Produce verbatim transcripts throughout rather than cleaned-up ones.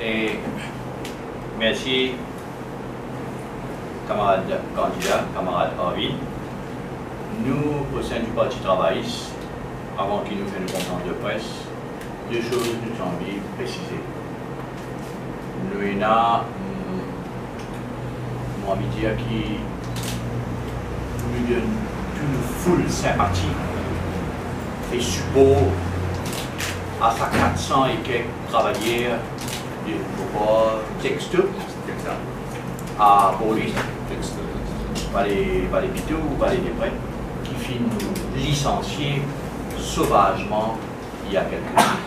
E mersi, kamarad kandida, kamarad Arvin. Nou, o sein di Parti Travayis, avan ki nou fer nou konferans de pres, de soz nou ti anvi presize. Nou ena, mm, mo anvi dir ki nou donn tou nou ful sinpati e sipor a sa kat san e kek travayer de, mo krwar, Texto, a Port-Louis, Vale, Vale Pito ou Vale Depre, ki finn lisansie sovazman il y a quelques jours.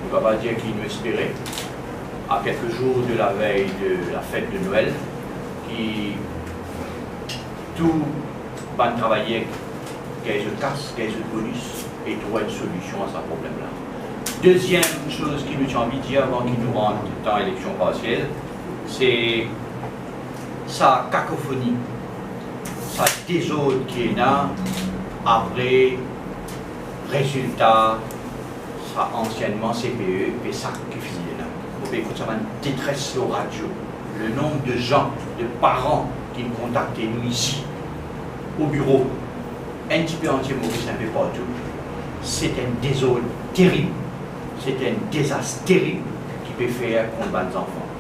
Nou kapav dir ki nou espere, a kelke zour de la vey de la fet de Nwel, ki tou bann travayer gagn zot kas, gagn zot bonis e trouv enn solision a sa problem la. Deziem soz ki nou ti anvi dir avan ki nou rant dan eleksion parsiel, se sa kakofoni, sa dezord ki ena apre rezilta sa ansienn CPE, PSAC ki fini la. Mo pe ekout sa bann detres lor radio. Le nombre de gens, de parents ki kontakte nou isi, o biro, enn tipe antie Moris, enn pe partou. Se enn dezord terib, se enn dezas terib ki pe fer kont bann zanfan.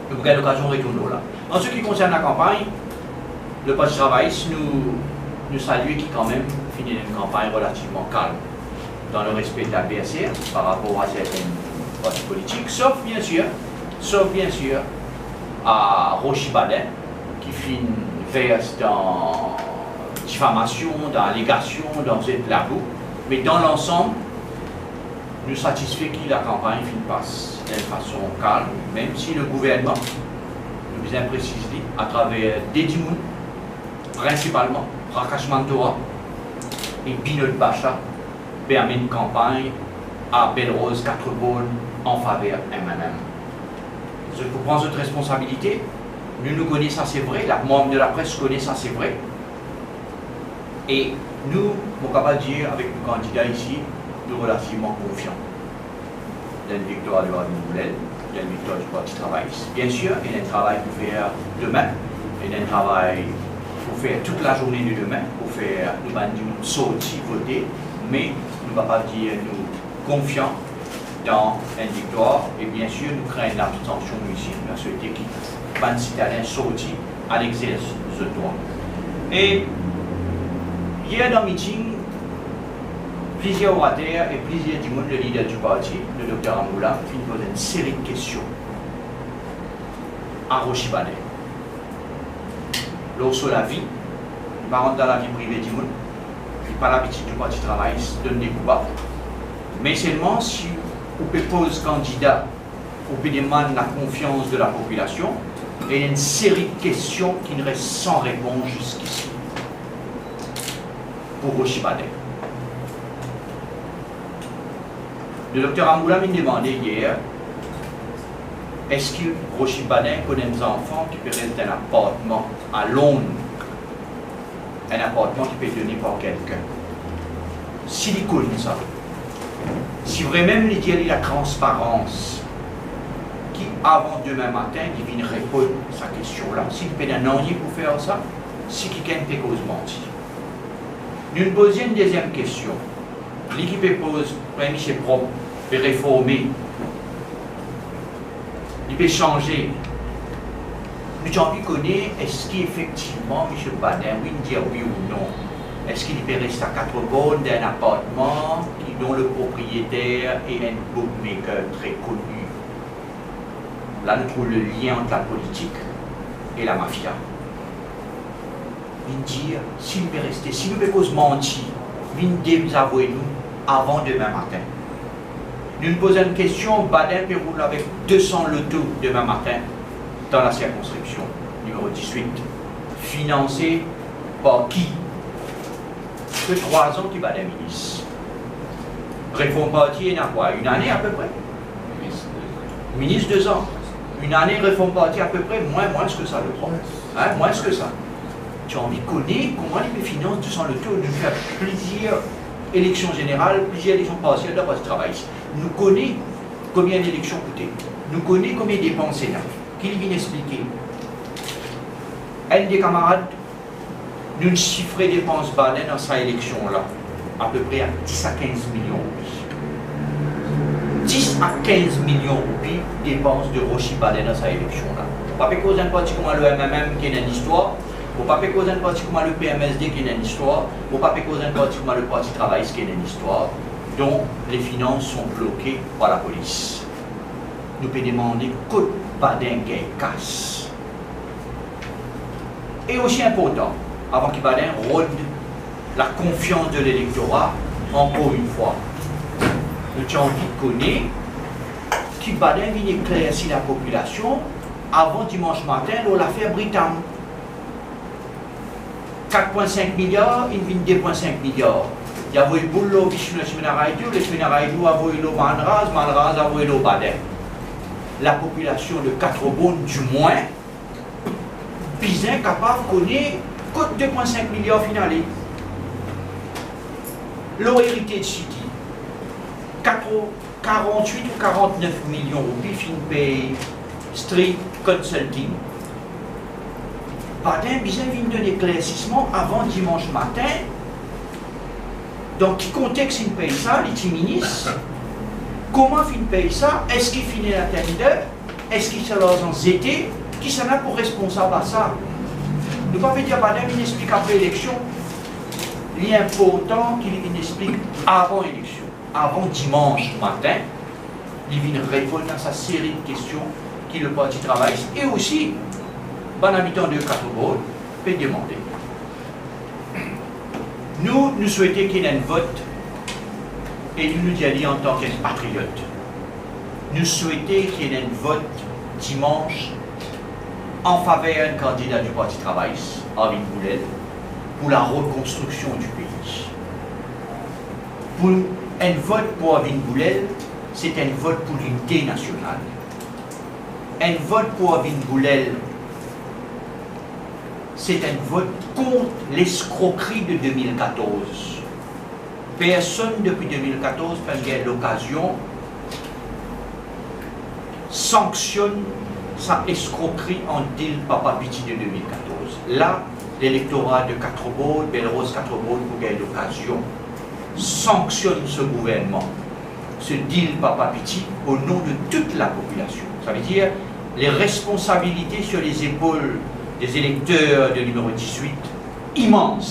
Nou pou gagn lokazion retourn lor la. An se ki konsern lakanpagn, le Parti Travayis, nou, nou salie ki kanmem finn ena enn kanpagn relativman kalm, dan le respe de ladverser par rapor a sertenn parti politik, sof, biensir, sof, biensir, a Rochi Baden, ki finn vers dan difamasion, dan alegasion, dan zet labou. Me dan lansam, nou satisfe ki lakanpagn finn pas dan enn fason kalm, mem si le gouvernman, nou bizin presiz li, atraver de dimoun, prinsipalman Prakash Mantora e Binod Basha, pe amenn kanpagn a Belle Rose Quatre Bornes an faver MNM. Zot pou pran zot responsabilite. Nou, nou kone sa se vre, la, manm de lapres kone sa se vre. E nou, mo kapav dir avek nou kandida isi, nou relativman konfian. Ena enn viktwar devan nou boulel, ena enn viktwar di Parti Travayis. Biensir, ena enn travay pou fer demin, ena enn travay pou fer tout lazourne de demin, pou fer nou bann dimoun sorti vote, me nou kapav dir nou konfian dan enn viktwar, e biensir, nou krenn labstansion nou isi. Nou swete ki bann sitwayen sorti al exers zot drwa. E yer dan miting, plizier orater e plizier dimoun, le lider di parti, le dokter Amboula, finn poz enn seri de kestion a Rochi Baden lor so lavi. Li pa rant dan lavi prive dimoun, li pa labitid di Parti Travayis donn debouba. Me selman, si ou pe poz kandida, ou pe demann lakonfians de lapopilasion, e enn seri de kestion ki res san repons ziskisi pou Rochi Baden. Le dokter Amboula vinn demande yer, eski Rochi Baden konn enn zanfan ki pe res dan enn apartman a Lond, enn apartman ki pe done par kelkenn? Si li konn sa, si vremem li dir li latransparans, ki avan demin matin li vinn reponn sa kestion la, si li pena nanye pou fer sa, si kikenn pe koz manti. Nou'nn poze enn deziem kestion. Li ki pe poz, premie, se prop, pe reforme, li pe sanze. Nou ti anvi kone, eski efektivman misie Baden, wi, inn dir wi ou non, eski li pe res a Quatre Bornes dan enn apartman ki, dont le propriétaire est un bookmaker très connu. La nou trouv le lien ant lapolitik e lamafia. Vinn dir, si li pe reste, si nou pe koz manti, vinn dezavoue nou avan demin matin. Nou'nn poz enn kestion, Baden pe roul avek de san loto demin matin dan lasirkonskripsion nimero diswit. Finanse par ki? Fer trwa an ki Baden minis. Reform Parti ena kwa, enn ane apepre? Minis de zan. Enn ane Reform Parti apepre, mwin, mwins ki sa, je crois. Hein, mwins ki sa. Ti anvi kone kouma li pe finans de san loto. Nou fer plizier eleksion zeneral, plizier eleksion parsiel dan Parti Travayis. Nou kone konbien enn eleksion koute. Nou kone konbien depans ena. Ki li vinn explike? Enn de kamarad, nou sifre depans Baden dan sa eleksion la, apepre a dis a kinz milion roupi. Dis a kinz milion roupi depans de Rosi Baden dan sa eleksion la. Mo pa pe koz enn parti kouma le M M M ki ena enn istwar, mo pa pe koz enn parti kouma le P M S D ki ena enn istwar, mo pa pe koz enn parti kouma le Parti Travayis ki ena enn istwar. Donk, les finances sont bloquées par la police. Nou pe demande kot Baden gagn kas. E osi inportan, avan ki Baden rod lakonfians de lelektora, ankor enn fwa, nou ti anvi kone ki Baden vinn eklersi lapopilasion avan dimans matin lor lafer Britam. Kat pwin sink miliar, inn vinn de pwin sink miliar. Li avoy boul lor Vishnu Lakshmi Naidu, Lakshmi Naidu avoy lor Malraz, Malraz avoy lor Baden. Lapopilasion de Quatre-Bornes, dimwin, bizin kapav kone kot de pwin sink miliar finn ale. Lor Heritage City, katro-, karant-wit ou karant-nef milion roupi finn pey Street Consulting. Baden bizin vinn donn eklersisman avan dimans matin. Dan ki kontex inn pey sa, li ti minis? Kouma finn pey sa? Eski finn ena tender? Eski sa larzan zete? Kisannla pou responsab a sa? Nou pa pe dir Baden vinn explik apre eleksion. Li inportan ki li vinn explik avan eleksion, avan dimans matin, li vinn reponn a sa seri de kestion ki le Parti Travayis e osi bann abitan de Quatre-Bornes pe demande. Nou, nou swete ki ena enn vot, e nou, nou dir li antan ki enn patriot. Nou swete ki ena enn vot dimans an faver enn kandida di Parti Travayis, Arvind Goulel, pou larekonstriksion di pei. Pou enn vot pou Arvind Goulel, se enn vot pou linite nasional. Enn vot pou Arvind Goulel, se enn vot kont leskrokri de de mil katorz. Personn depi de mil katorz pa'nn gagn lokazion sanksionn sa eskrokri ant deal papa piti de de mil katorz. La, lelektora de Quatre-Bornes, Belle Rose Quatre-Bornes pou gagn lokazion sanksionn se gouvernman, se deal papa piti, o non de tout lapopilasion. Savedir, les responsabilités sur les épaules des électeurs de numéro dix-huit, imans.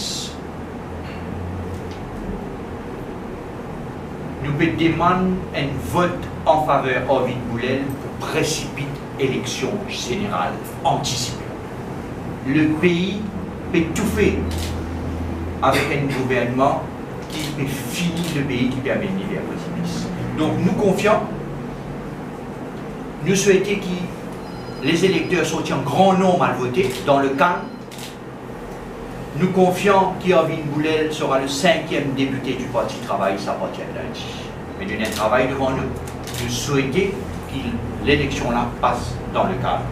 Nou pe demann enn vot an faver Arvind Goulel pou presipit eleksion zeneral antisipe. Le pei pe toufe avek enn gouvernman ki pe fini le pei, ki pe amenn li ver presipis. Donk nou konfian, nou swete ki lezelekter sorti an gran nonb al vote dan le kalm. Nou konfian ki Arvind Goulel sera le sinkiem depite di Parti Travayis apartir lindi. Me nou ena enn travay devan nou. Nou swete ki leleksion la pas dan le kalm.